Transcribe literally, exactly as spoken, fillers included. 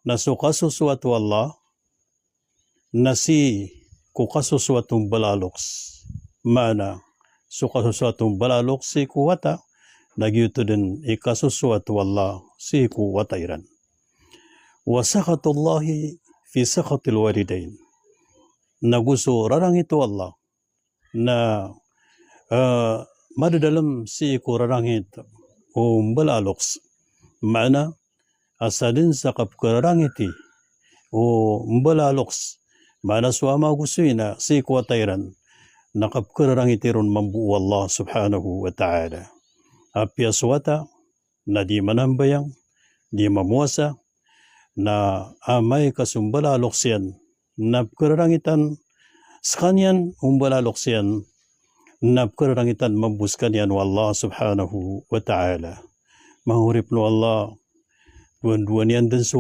Na so kasosoat o Allah na sii ko kasosoat o mbala a loks. Maana, so kasosoat o mbala a loks sii ko wata, na giyoto den i kasosoat o Allah sii ko wata iran. Wa sakhatullahi fi sakhatil walidain. Na go so rarangit o Allah na, eh, madadalem sii ko rarangit o mbala a loks. Maana, a sadn sa kapkhararangiti o mbala a loks, maana so ama ago so ina sii ko wata iran, na kapkhararangiti ron mambo o Allah subhanahu wa ta'ala. Apiya so wata na di manambayang, di mamowasa, na amay ka so mbala a loks iyan na pkhararangitan skaniyan o mbala a loks iyan, na pkhararangitan mambo skaniyan o Allah subhanahu wa ta'ala. Manga oripen o Allah, dowan-dowan iyan den so